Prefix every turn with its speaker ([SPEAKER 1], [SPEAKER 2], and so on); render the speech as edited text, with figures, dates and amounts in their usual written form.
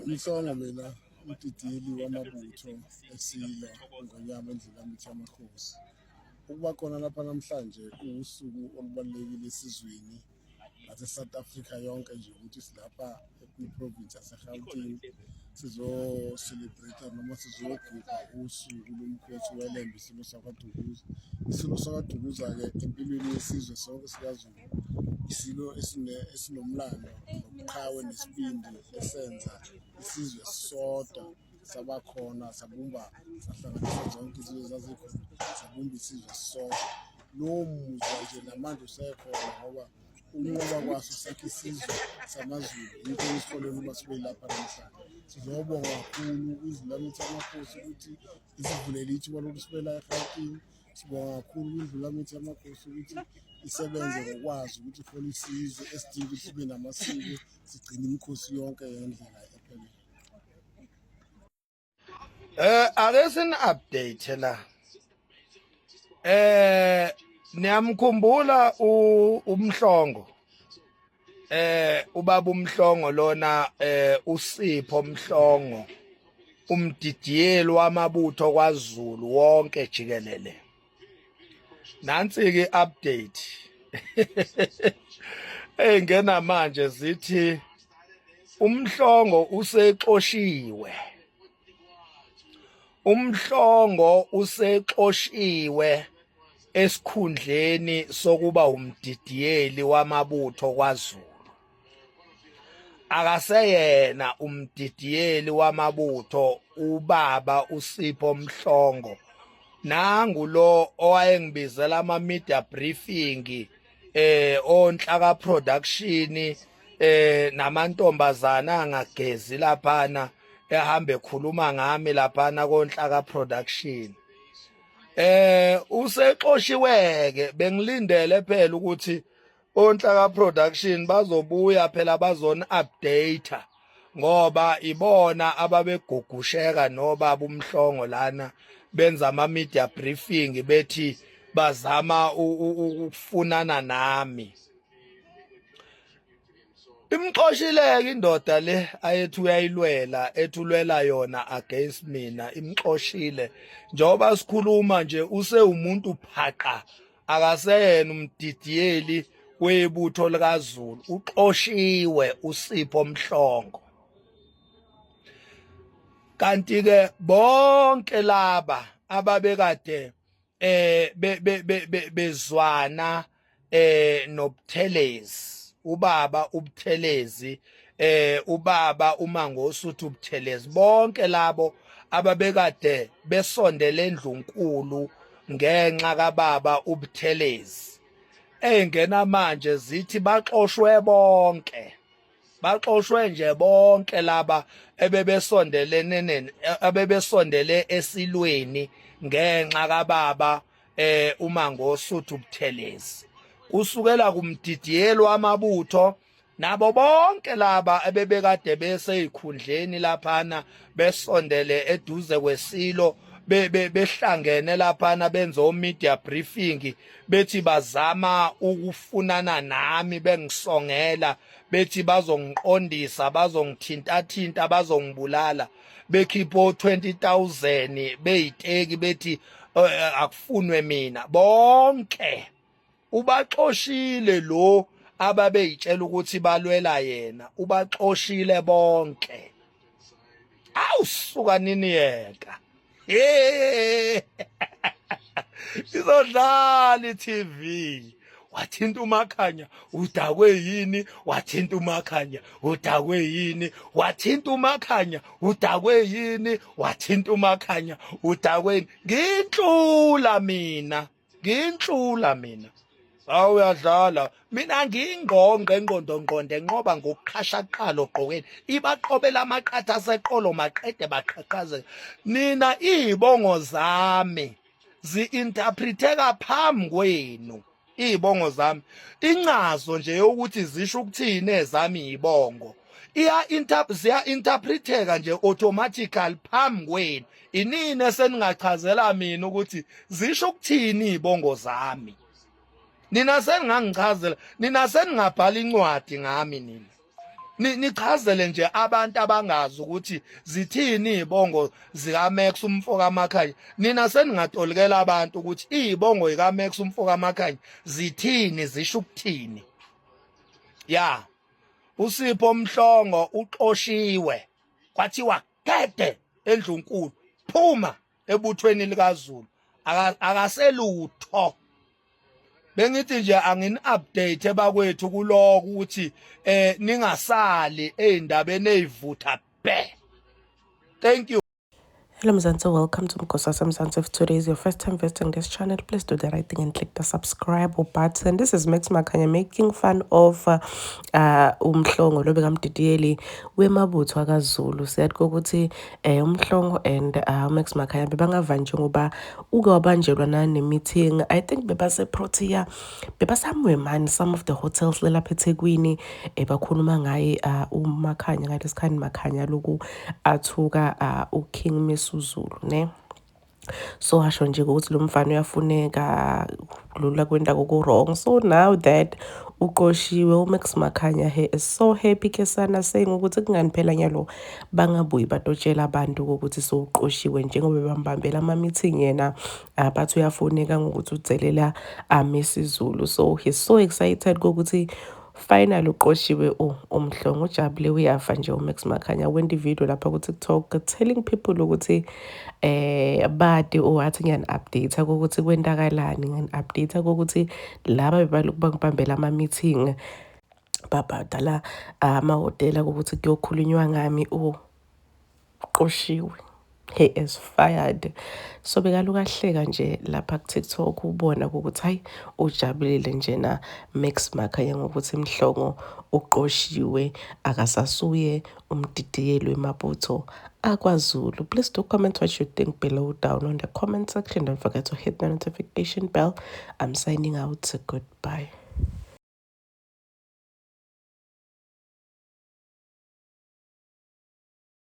[SPEAKER 1] Umhlongo mina umdidiyeli wamabutho eSilo Ngonyama Indlulamithi Yamakhosi. Ukuba khona lapha namhlanje kuwusuku olubalulekile esizweni nase-South Africa yonke nje ukuthi silapha kwi-province yaseGauteng sizo-celebrate noma sizogubha usuku lomkhosi weLembe isilo sakwaDukuza. Isilo sakwaDukuza-ke empilweni yesizwe sonke sikaZulu isilo esinomlando nobuqhawe nesibindi esenza isizwe sisodwa sabakhona sabumba sahlanganisa zonke izizwe zazikhona sabumba isizwe sisodwa. Lowo muzwa nje namanje usekhona ngoba ukunqoba kwaso sakhe isizwe samaZulu yikho esiholele ukuba sibe lapha namhlanje. Sizobonga kakhulu kwiZulamithi Amakhosi ukuthi isivulele ithuba lokuthi sibe la eGauteng. Sibonga kakhulu kwiNdlulamithi Yamakhosi ukuthi isebenze ngokwazi ukuthi ihole isizwe esidinga ukuthi sibe namasiko sigcine imikhosi yonke ngendlela ephelele.
[SPEAKER 2] Ake sini update la. Niyamkhumbula uMhlongo. Ubaba uMhlongo lona uSipho Mhlongo umdidiyeli wamabutho kwaZulu wonke jikelele. Nansi ke update. Eyingena manje zithi uMhlongo usexoshiwe. UMhlongo usexoshiwe esikhundleni sokuba umdidiyeli wamabutho kwaZulu. Akaseyena umdidiyeli wamabutho ubaba uSipho Mhlongo. Nangu lo owayengibizela ama media briefing onhlaka production namantombazana angagezi laphana ehamba ekhuluma ngami laphana konhlaka production. Usexoshiweke bengilindele phela ukuthi onhlaka production bazobuya phela bazona update ngoba ibona ababegugusheka nobaba uMhlongo lana benza ama media briefing bethi bazama ukufunana nami. Imxoshileke indoda le ayethi uyayilwela ethulwela yona against mina imxoshile njengoba sikhuluma nje usewumuntu phaqa akaseyena umdidiyeli webutho likaZulu uxoshiwe uSipho Mhlongo. Kanti ke bonke laba ababekade bezwana noButhelezi ubaba uButhelezi ubaba uMangosuthu Buthelezi bonke labo ababekade besondele endlunkulu ngenxa kababa uButhelezi eyingena manje zithi baxoshwe bonke baxoshwe nje bonke laba ebebesondelene abebesondele esilweni ngenxa kababa uMangosuthu Buthelezi kusukela kumdidiyelo wamabutho nabo bonke laba ebebekade beseyikhundleni laphana besondele eduze kwesilo behlangene laphana benza o-media briefing bethi bazama ukufunana nami bengisongela bethi bazongiqondisa bazongithintathinta bazongibulala bekhipha o-20,000 beyiteki bethi akufunwe mina bonke ubaxoshile lo ababeyitshela ukuthi balwela yena ubaxoshile bonke. Awusuka nini yeka izodlala i-TV wathinta uMakhanya udakwe yini wathinta uMakhanya udakwe yini wathinta uMakhanya udakwe yini wathinta uMakhanya udakwe yini nginhlula mina nginhlula mina Hawu uyadlala mina ngingqongqe engqondo ngqonde enqoba ngokuqhasha kuqala ogqokeni ibaqobela amaqatha aseqolo maqede baqhaqhaze nina izibongo zami zi-interpreteka phambi kwenu izibongo zami incazo nje yokuthi zisho ukuthini ezami izibongo iya ziya interpreteka nje automatically phambi kwenu inini eseningachazela mina ukuthi zisho ukuthini izibongo zami nina seningangichazela nina seningabhala incwadi ngami nina. Nichazele nje abantu abangazi ukuthi zithini izibongo zika Max umfo kaMakhanya. Nina seningatolikela abantu ukuthi izibongo zika Max umfo kaMakhanya zithini, zisho ukuthini. Ya, uSipho Mhlongo uxoshiwe, kwathiwa gede endlunkulu, phuma ebuthweni likaZulu, akaselutho. Bengithi nje angini update bakwethu kuloko ukuthi ningasali ezindabeni ezivutha bhe. Thank you.
[SPEAKER 3] Hello Mzansi, welcome to Mkosasa Mzansi. If today is your first time visiting this channel, please do the right thing and click the subscribe button. This is Max Makhanya making fun of uMhlongo lo bekamdidiyeli wemabutho akaZulu. Siyathi ukuthi uMhlongo and Max Makhanya bebangavani njengoba uke wabanjelwa nane meeting. I think bebase Protea, beba somewhere man, some of the hotels lelapha eThekwini, bakhuluma ngaye uMakhanya ngalesikhathi Makhanya loku athuka uKing Misuzulu ne. So asho nje ukuthi lo mfana uyafuneka lula kwenta ku wrong. So now that uqoshiwe uMax Makhanya, he is so happy ke sana, saying ukuthi kungani phela nyalo bangabuyi batotshela abantu ukuthi sowuqoshiwe, njengoba bambambela ama-meeting yena, bathi uyafuneka ngokuthi udzelela Misuzulu. So he's so excited kokuthi finally uqoshiwe uMhlongo. Ujabule uyafa nje uMax Makhanya. Wenta ivideo lapha ku-TikTok telling people ukuthi bade owathi ngiyani-update ukuthi kwentakalani, ngiyani-update ukuthi laba bebalokhu bangibambela ama-meeting, babhadala amahhotela ukuthi kuyokhulunywa ngami, uqoshiwe, he is fired. So bekaloku ahleka nje lapha ku-TikTok, ubona ukuthi hayi, ujabulile njena Max Makhanya ngokuthi Mhlongo uqoshiwe, akasasuye umdidiyeli wemabutho akwaZulu. Please do comment what you think below down on the comment section. Don't forget to hit the notification bell. I'm signing out. Goodbye.